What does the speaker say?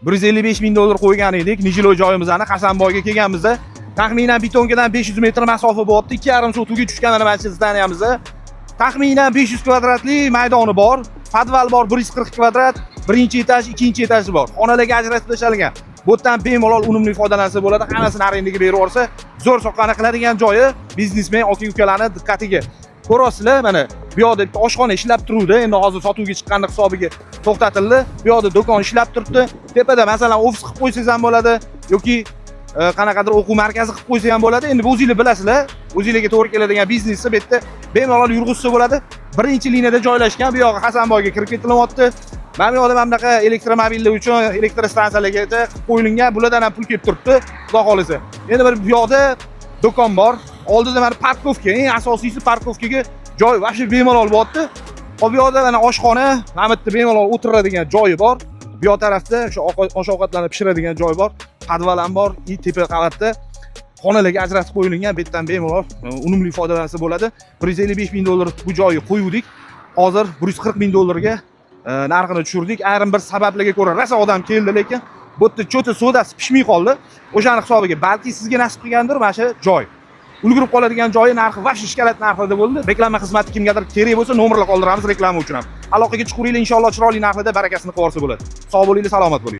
155 ming dollar qo'ygan edik. Нежилой joyimizni Hasanboyga kelganimizda taxminan бетонка dan 500 metr masofa bo'lyapti. 2,5 sotixga tushgan mana shu здания mizda. Taxminan 500 kvadratli maydoni bor. Podval bor, 140 kvadrat, birinchi etaj, ikkinchi etaji bor. Xonalarga ajratib tashlangan. Bu yerdan bemalol unumli foydalansa bo'ladi. Hammasini arendaga berib yuborsa, zo'r soqqani qiladigan joyi. Biznesmen aka ukalarni diqqatiga. Ko'rasizlar, mana bu yoqda bitta oshxona ishlab turuvdi. Endi hozir sotuvga chiqqanlik hisobiga to'xtatildi. Bu yoqda do'kon ishlab turibdi. Tepada, masalan, ofis qilib qo'ysangiz ham bo'ladi yoki qanaqadir o'quv markazi qilib qo'ysa ham bo'ladi. Endi bu o'zinglar bilasizlar, o'zinglarga to'g'ri keladigan biznesni bu yerda bemalol yurg'izsa bo'ladi. Birinchi liniyada joylashgan, bu yog'i Hasanboyga kirib ketilyapti. Mana bu yoqda mana bunaqa elektromobillar uchun elektrostansiyalarga qilib qo'yilgan, bulardan ham pul kelib turibdi, xudo xohlasa. Endi bir bu yoqda do'kon bor. Oldida mana парковка, eng asosiysi парковка ga joy вообще bemalol bo'lyapti. Hop, bu yoqda mana oshxona, mana bu yerda bemalol o'tiradigan joyi bor. Bu yoq tarafda o'sha osh ovqatlarni pishiradigan joy bor, podval ham bor и tepa qavatda xonalarga ajratib qo'yilgan. Bu yerdan bemalol unumli foydalansa bo'ladi. 155 ming dollar bu joyni qo'yuvdik. Hozir 140 ming dollarga narxini tushirdik. Ayrim bir sabablarga ko'ra rosa odam keldi, lekin bu yerda чё-то savdosi pishmay qoldi. O'shani hisobiga balki sizga nasib qilgandir mana shu joy. Ulgurib qoladigan joyi, narxi вообще шоколад narxida bo'ldi. Reklama xizmati kimgadir kerak bo'lsa, nomerlar qoldiramiz reklama uchun ham. Aloqaga chiqaveringlar, inshaalloh chiroyli narxlarda barakasini qilib yuborsa bo'ladi. Sog' bo'linglar, salomat bo'linglar.